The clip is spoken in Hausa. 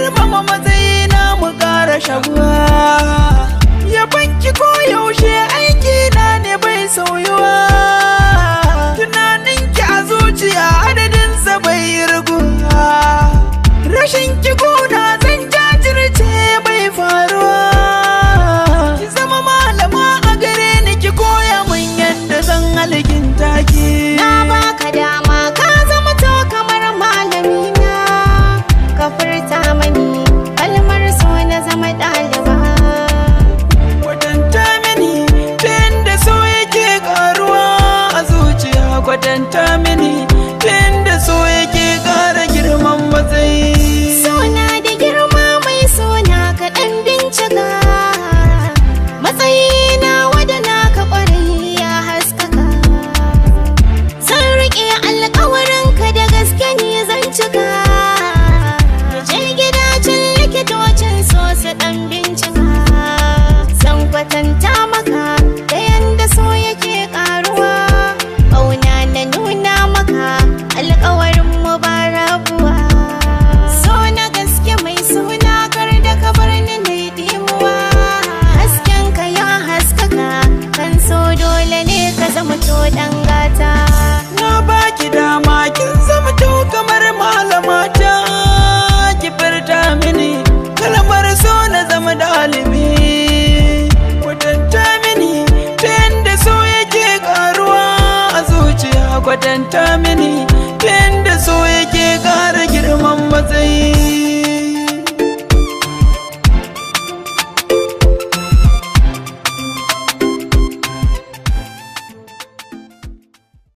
Girmama matsayina mu ƙara shaguwa. Yabanki ko yaushe aiki na ne bai sauyuwa. Tunaninki a zuciya adadinsa bai raguwa. Rashin ki gona zan jajirce bai faruwa. Ki zama malama a gare ni, ki koya mun yadda zan alkinta ki. Na baka dama ka zama to kamar malamina. Ka furta mani kalmar so na zama ɗaliba. Kwatanta mini ta yadda so yake karuwa a zuciya. Kwatanta mini ta yadda so yake kara girman matsayi. Sona da girma, mai sona, kaɗan bincika. Matsayina wadana ka ƙwarai ya haskaka. Zan riƙe alƙawarinka, da gaske ni zan cika. Mu je gidajen likitocin so su ɗan bincika. Zan kwatanta maka da yanda so yake ƙaruwa. Ƙauna na nuna maka, alƙawarin mu ba rabuwa. So na gaske, mai suna, kar da ka bar ni na dimuwa. Hasken ka ya haskaka kan so, dole ne ka zama to ɗan gata. Na baki dama kin zama to kamar malama ta. Ki furta mini kalmar so na zama dalibi. Kwatanta mini ta yadda so yake karuwa a zuciya. Kwatanta mini ta yadda so yake kara girman matsayi.